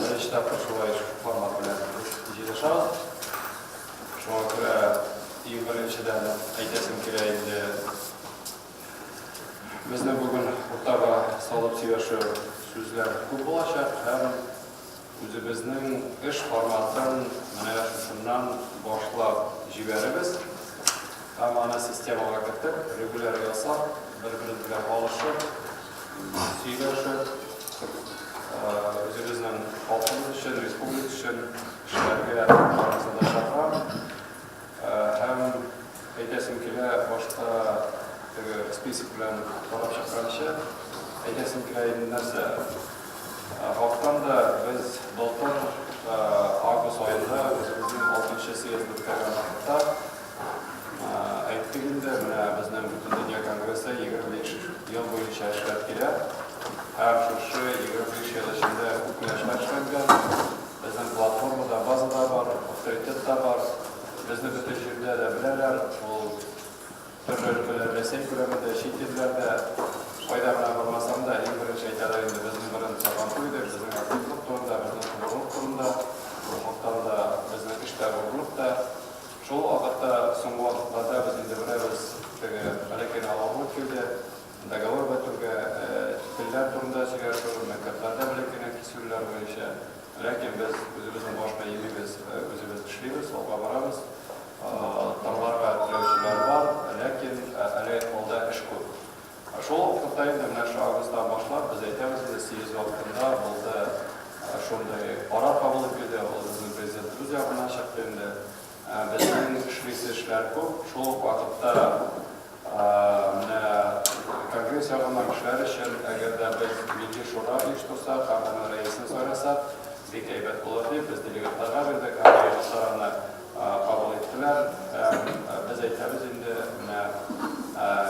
Беренче тапкыр шулай формат белән без җыелышабыз. Шуңа күрә иң беренчедән әйтәсем килә инде, безнең бүген уртага салып сөйләшү сүзләр күп булачак һәм үзебезнең эш форматын менә шушыннан башлап җибәребез һәм аны системага кертеп, регуляр ясап, бер-беребез белән алышып, сөйләшеп, үзебезнең халкыбыз өчен, республика өчен эшләргә барыгызны да чакырам. Һәм әйтәсем килә, башта теге список белән карап чыкканчы, әйтәсем килә инде нәрсә. Хактан да без былтыр август аенда үзебезнең алтынчы съезд үткәргән вакытта әйттек инде, менә безнең Бөтендөнья конгрессы 25 ел буенча эшләп килә. Һәм шушы 25 ел эчендә күп кенә эшләр эшләнгән. Безнең платформа да, база да бар, авторитет та бар. Безне бөтен җирдә дә беләләр. Ул төрле өлкәләр, Рәсәй күләмендә, чит илләрдә, кайда гына бармасаң да, иң беренче әйтәләр инде, безнең бренд Сабантуй дип, безнең активлык турында, безнең горурлык турында. Ул хактан да безнең эш тә, горурлык та. Шул вакытта, соңгы вакытларда без инде беләбез, теге бәләкәй генә авырлык килде, договор бетүгә, телләр турында сөйләшү, мәктәпләрдә бәләкәй генә кисүләр буенча. Ләкин без үзебезнең башны имибез, үзебез эшлибез, алга барабыз. Тыңларга теләүчеләр бар, ләкин әле алда эш күп. Шул ук вакытта инде менә шу августтан башлап без әйтәбез инде, съезд вакытында булды шундый карар кабул ителде, ул безнең президентыбыз ягыннан чыкты инде. Безнең эшлисе эшләр күп, шул ук вакытта менә Конгресс ягыннан кешеләр өчен, әгәр дә без Милли шура оештырсак һәм аның рәисен сайласак, бик әйбәт булыр дип, без делегатларга бирдек һәм делегатлар аны кабул иттеләр. Һәм без әйтәбез инде, менә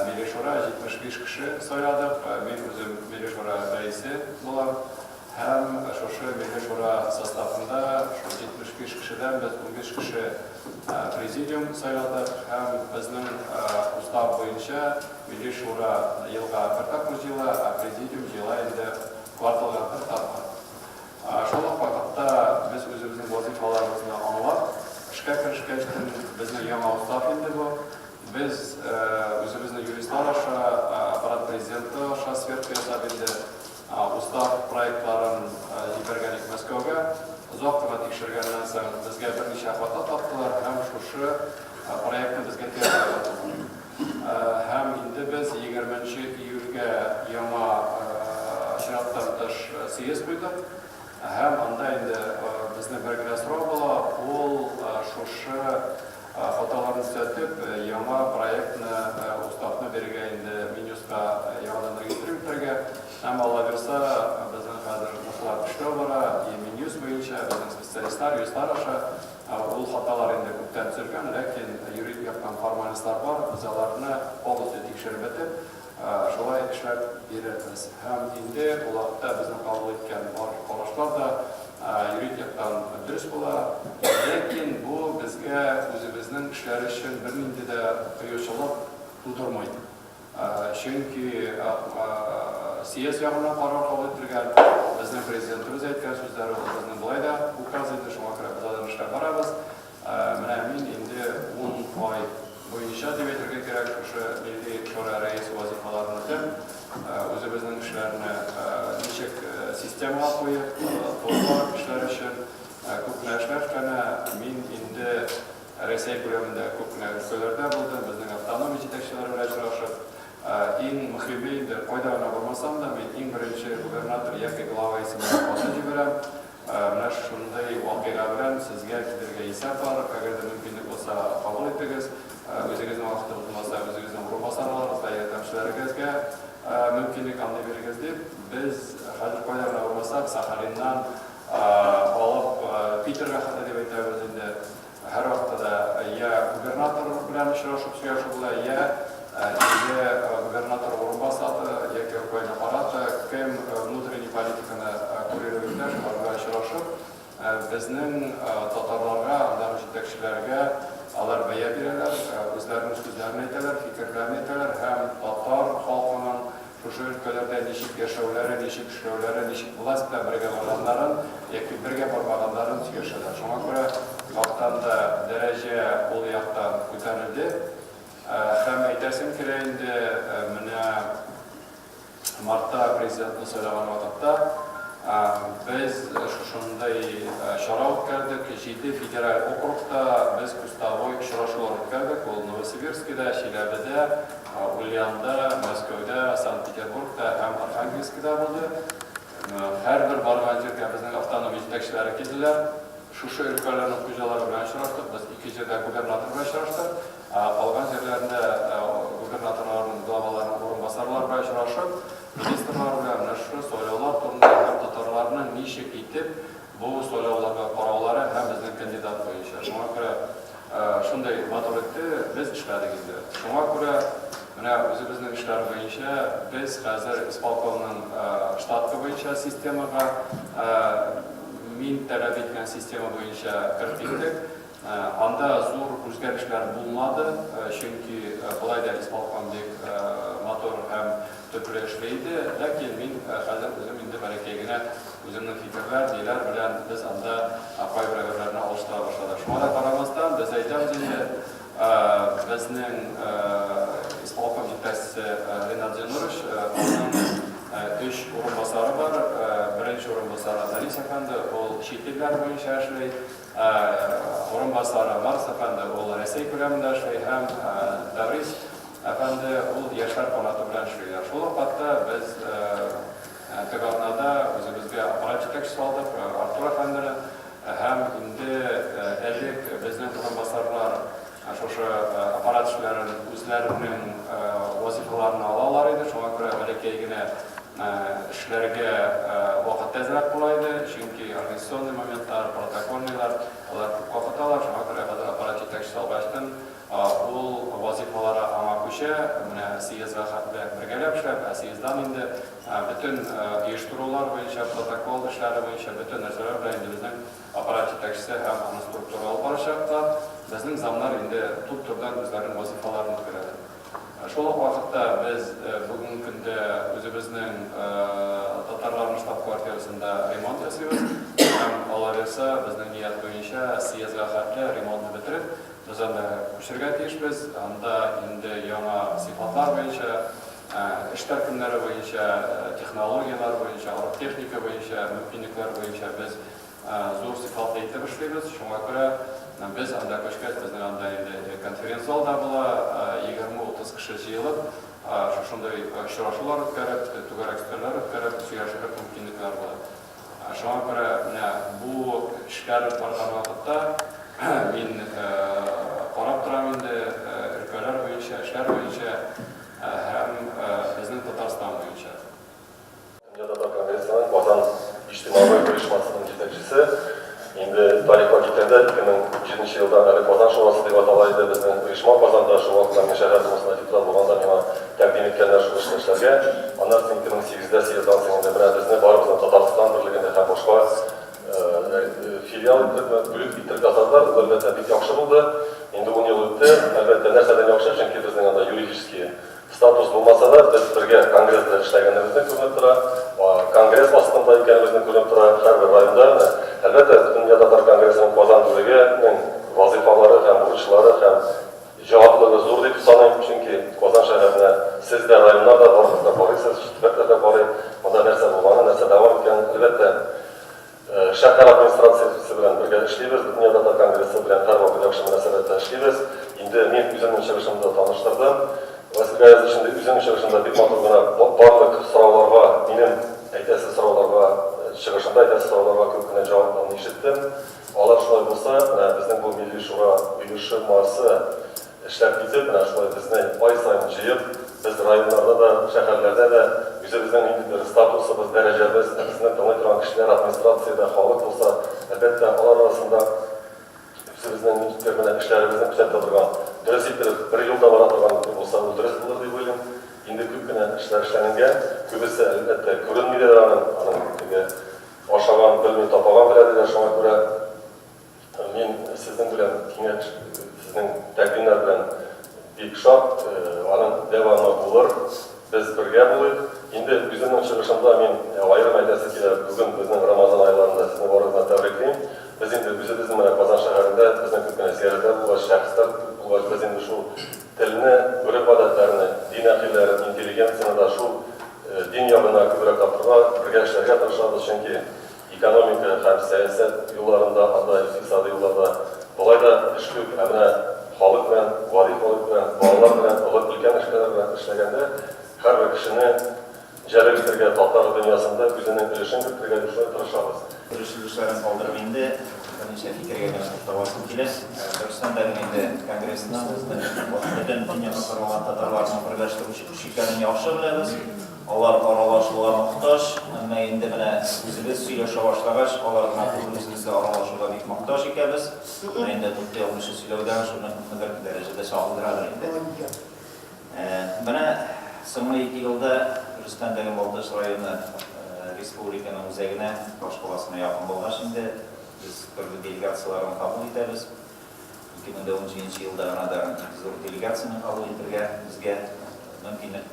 Милли шура 75 кеше сайладык, мин үзем Милли шура рәисе булам. Һәм шушы Милли Шура составында шул 75 кешедән без 15 кеше президиум сайладык һәм безнең устав буенча Милли Шура елга бер тапкыр җыела, ә президиум җыела инде кварталга бер тапкыр. Шул ук вакытта без үзебезнең вазыйфаларыбызны аңлап, эшкә керешкәчтен, безнең яңа устав инде бу, без үзебезне юристлар аша, аппарат президенты аша сверка ясап инде, Устав проектларын җибәргән идек Мәскәүгә. Озак кына тикшергәннән соң безгә берничә хата таптылар һәм шушы проектны безгә кире кайтардылар. Һәм инде без егерменче июльгә яңа чираттан тыш съезд куйдык. Һәм анда инде безнең бер генә сорау була, ул шушы Хаталарны төзәтеп, яңа проектны, уставны бирергә инде Минюстка яңадан регистрировать итәргә. Һәм Алла бирса, безнең хәзер ныклап эшләү бара, и Минюст буенча, безнең специалистлар, юристлар аша. Ул хаталар инде күптән төзелгән, ләкин юридик яктан формальностьлар бар, без аларны полностью тикшереп бетеп, Шулай эшләп бирербез. Һәм инде ул вакытта безнең кабул иткән бар карашлар да юридик яктан дөрес була. Ләкин бу безгә үзебезнең эшләр өчен бернинди дә тыючылык тудырмый. Чөнки съезд ягыннан карар кабул ителгән, безнең президентыбыз әйткән сүзләр ул безнең болай да указ инде, шуңа күрә без аның эшләп барабыз. Менә мин инде ун ай буенча дип әйтергә кирәк, шушы Милли Шура рәисе вазыйфаларын үтәп, үзебезнең эшләрне ничек системага куеп, турылап эшләр өчен күп кенә эшләр эшләнә. Мин инде Рәсәй күләмендә күп кенә өлкәләрдә булдым, безнең автономия җитәкчеләре белән очрашып. Иң мөхиме инде, кайда гына бармасам да, мин иң беренче губернатор яки глава исеменә хатын җибәрәм. Менә шушындый вакыйга белән сезгә килергә исәп бар. Әгәр дә мөмкинлек булса, кабул итегез. Үзегезнең вакытыгыз булмаса, үзегезнең урынбасарларыгызга, ярдәмчеләрегезгә мөмкинлек андый бирегез дип, без хәзер кайда гына бармасак, Сахалиннан алып Питерга хәтле дип әйтәбез инде, Һәрвакытта да я губернатор белән очрашып сөйләшү була, я инде губернатор урынбасаты яки рукоен аппараты, кем внутренний политиканы курировать итә, шулар белән очрашып, безнең татарларга, андагы җитәкчеләргә алар бәя бирәләр, үзләренең сүзләрен әйтәләр, фикерләрен әйтәләр һәм татар халкының шушы өлкәләрдә ничек яшәүләре, ничек эшләүләре, ничек власть белән бергә барганнарын яки бергә бармаганнарын сөйләшәләр. Шуңа күрә яктан да дәрәҗә ул яктан күтәрелде. Һәм әйтәсем килә инде, менә мартта президентны сайлаган вакытта без шушындый чара үткәрдек. Җиде федераль округта без кустовой очрашулар үткәрдек. Ул Новосибирскида, Чиләбедә, Ульянда, Мәскәүдә, Санкт-Петербургта һәм Архангельскида булды. Һәрбер барган җиргә безнең автономия җитәкчеләре килделәр. Шушы өлкәләрнең хуҗалары белән очраштык. Без ике җирдә губернатор белән очраштык. Ә калган җирләрендә губернаторларның, главаларның урынбасарлары белән очрашып, министрлар белән менә шушы сайлаулар турында һәм татарларның ничек итеп бу сайлауларга караулары һәм безнең кандидат буенча. Шуңа күрә шундый матур итте, без эшләдек инде. Шуңа күрә менә үзебезнең эшләр буенча без хәзер исполкомның штатка буенча системага мин таләп иткән система буенча кереп киттек. Анда зур үзгәрешләр булмады, чөнки болай да исполком бик матур һәм төпле эшли иде. Ләкин мин хәзер үзем инде бәләкәй генә үземнең фикерләр, ниләр белән без анда кайбер әйберләрне алыштыра башладык. Шуңа да карамастан, без әйтәбез инде, безнең исполком җитәкчесе Ринат Зиннурович, аның өч урынбасары бар. Беренче урынбасары Данис әфәнде, ул чит илләр буенча эшли. Урынбасары Марс әфәнде, ул Рәсәй күләмендә эшли һәм Тәбрис әфәнде, ул яшьләр канаты белән эшлиләр. Шул ук вакытта без теге атнада үзебезгә аппарат җитәкчесе алдык, Артур әфәндене һәм инде элек безнең урынбасарлар шушы аппарат эшләрен үзләренең вазифаларына алалар иде, шуңа күрә бәләкәй генә эшләргә вакыт әзрәк була иде, чөнки организационный моментлар, протокольныйлар, алар күп вакыт ала, шуңа күрә хәзер аппарат җитәкчесе алгачтын, ул вазифалары аңа күчә, менә съездга хәтле бергәләп эшләп, ә съезддан инде бөтен оештырулар буенча, протокол эшләре буенча, бөтен нәрсәләр белән инде безнең аппарат җитәкчесе һәм аның структура алып барачаклар, безнең замнар инде туп-турыдан үзләренең вазифаларын үткәрәләр. Шул ук вакытта без бүгенге көндә үзебезнең татарларның штаб-квартирасында ремонт ясыйбыз һәм, аллабирса, безнең ният буенча съездга хәтле ремонтны бетереп, без анда күчергә тиешбез. Анда инде яңа сыйфатлар буенча, эш төркемнәре буенча, технологияләр буенча, оргтехника буенча, мөмкинлекләр буенча без Зур сыйфатлы итеп эшлибез, шуңа күрә без анда күчкәч, безнең анда инде конференц-зал да була, 20-30 кеше җыелып, шушындый очрашулар үткәреп, түгәрәк өстәлләр үткәреп, сөйләшерлек мөмкинлекләр була. Шуңа күрә менә бу эшләр барган вакытта мин карап торам инде өлкәләр буенча, эшләр буенча һәм безнең Татарстан буенча. Дөнья татар конгрессының Казан иҗтимагый оешмасының җитәкчесе. Инде тарихка киткәндә, 2007 елдан әле Казан шурасы дип атала иде безнең оешма Казанда. Шул вакытта мин шәһәр думасында депутат булганда миңа тәкъдим иткәннәр шул эшне эшләргә. Аннан соң 2008-дә съезддан соң инде менә безне барыбызны Татарстан берлегендә һәм башка филиал иттереп, бүлек иттереп ясадылар. Ул, әлбәттә, бик яхшы булды. Инде ун ел үтте. Әлбәттә, нәрсәдән яхшы? Чөнки безнең анда юридический Статус булмаса да, без бергә конгресс белән эшләгәнебезне күренеп тора, конгресс астында икәнебезне күренеп тора һәрбер районда. Менә, әлбәттә, Бөтендөнья татар конгрессының Казан бүлегенең вазыйфалары һәм бурычлары һәм җаваплылыгы зур дип саныйм, чөнки Казан шәһәренә сез дә, районнар да, барыгыз да карыйсыз, чит төбәкләр дә карый, монда нәрсә булганын, нәрсә дәвам иткәнен. Әлбәттә, Шәһәр администрациясе белән бергә эшлибез, Бөтендөнья татар конгрессы белән һәрвакыт яхшы мөнәсәбәттә эшлибез. Инде мин үземнең чыгышымда таныштырдым. Васил Гаязович инде үзенең чыгышында бик матур гына барлык сорауларга, минем әйтәсе сорауларга, чыгышында әйтәсе сорауларга күп кенә җавапларны ишеттем. Алар шулай булса, менә безнең бу Милли Шура оешмасы Эшләп китеп, менә шулай безне ай саен җыеп, без районнарда да, шәһәрләрдә дә үзебезнең ниндидер статусыбыз, дәрәҗәбез, ә безне тыңлый торган кешеләр администрациядә, халык булса, әлбәттә, алар арасында үзебезнең ниндидер менә эшләребезне күрсәтә торган, дөрес иттереп, бер юлда бара торган булса, ул дөрес булыр дип уйлыйм. Инде күп кенә эшләр эшләненгән, күбесе, әлбәттә, күренми дә аның, аның теге ашаган белми, тапаган белә диләр, шуңа күрә Мин сезнең белән киңәш, сезнең тәкъдимнәр белән бик шат. Аның дәвамы булыр. Без бергә булыйк. тырышабыз, чөнки экономика һәм сәясәт юлларында, анда икътисади юлларда болай да эш күп, ә менә халык белән, гади халык белән, балалар белән, олы өлкән яшьтәгеләр белән эшләгәндә һәрбер кешене җәлеп итәргә, татар дөньясында үзенең өлешен кертергә дип шулай тырышабыз. Кереш өлешләрен калдырып инде берничә фикергә генә тукталасым килә. Дөрестән дә инде конгрессның безнең бөтен дөньяда таралган татарларның берләштерүче көч икәнен яхшы беләбез. Алар аралашуга мохтаҗ, әмма инде менә үзебез сөйләшә башлагач, алар гына түгел, үзебез дә аралашуга бик мохтаҗ икәбез. Менә инде туктый алмыйча сөйләүдән шуны күпмедер дәрәҗәдә чагылдырадыр инде. Менә соңгы ике елда Рөстәмдәге Балтач районы республиканың үзәгенә, башкаласына якын булгач инде, без төрле делегацияләрне кабул итәбез. 2017 нче елда гына да бик зур делегацияне кабул итергә безгә мөмкинлек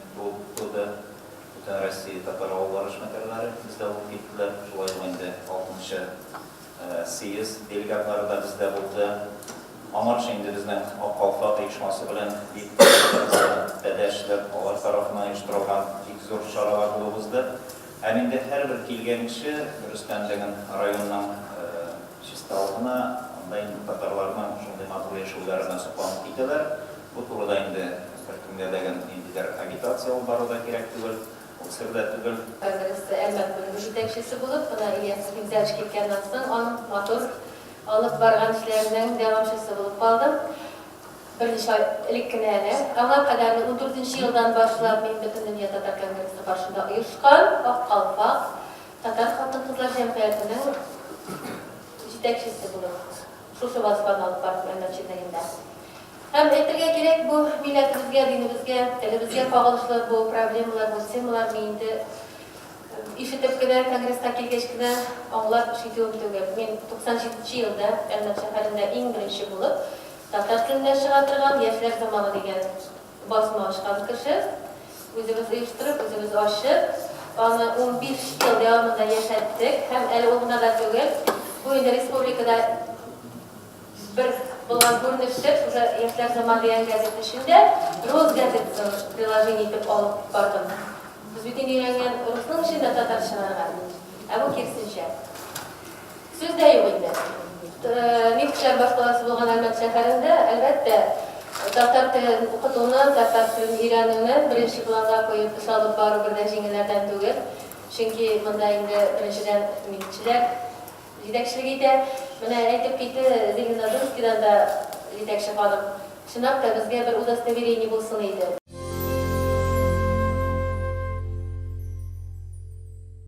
туды. Бөтен Россия татар авыллары эшмәкәрләре бездә булып киттеләр. Шулай ук инде алтынчы съезд делегатлары да бездә булды. Аңарчы инде безнең Ак калфак оешмасы белән бик тәдәшләп, алар тарафыннан оештырылган бик зур чаралар булып узды. Һәм инде һәрбер килгән кеше, дөрестән дә, районның Чисталыгына, анда инде татарларның шундый матур яшәүләренә сокланып китәләр. Бу турыда инде беркемгә дә ниндидер агитация алып бару да кирәк түгел, ул сер дә түгел. Конгресста Әлмәт бүлеге җитәкчесе булып, менә Ильяс Химзәевич киткәннән соң, аның матур алып барган эшләренең дәвамчысы булып калдым. Берничә ай элек кенә әле. Аңа кадәр ундүртенче елдан башлап мин Бөтендөнья татар конгрессы каршында оешкан Ак калфак Татар хатын-кызлар җәмгыятенең җитәкчесе булып, шушы вазифаны алып бардым Әлмәт җирлегендә. Һәм әйтергә кирәк, бу милләтебезгә, динебезгә, телебезгә кагылышлы бу проблемалар, бу темалар мин инде ишетеп кенә, конгресска килгәч кенә аңлап эш итүем түгел. Мин 97 нче елда Әлмәт шәһәрендә иң беренче булып татар телендә чыга торган Яшьләр заманы дигән Басма ачкан кеше. Үзебез оештырып, үзебез ачып, аны 15 ел дәвамында яшәттек. Һәм әле ул гына да түгел, бу инде республикада бер булган күренештер, шушы Яшьләр заманы дигән газета эчендә рус газетасын приложение итеп алып бардым. Без бит инде өйрәнгән русның эчендә татар чыгарга, ә бу киресенчә. Сүз дә юк инде. Нефтьчеләр башкаласы булган Әлмәт шәһәрендә, әлбәттә, татар телен укытуны, татар телен өйрәнүне беренче планга куеп эш алып бару бер дә җиңелләрдән түгел. Чөнки монда инде, беренчедән, нефтьчеләр җитәкчелек итә. Менә әйтеп китте Зеленодольскидан да җитәкче ханым. Чынлап та, безгә бер удостоверение булсын иде.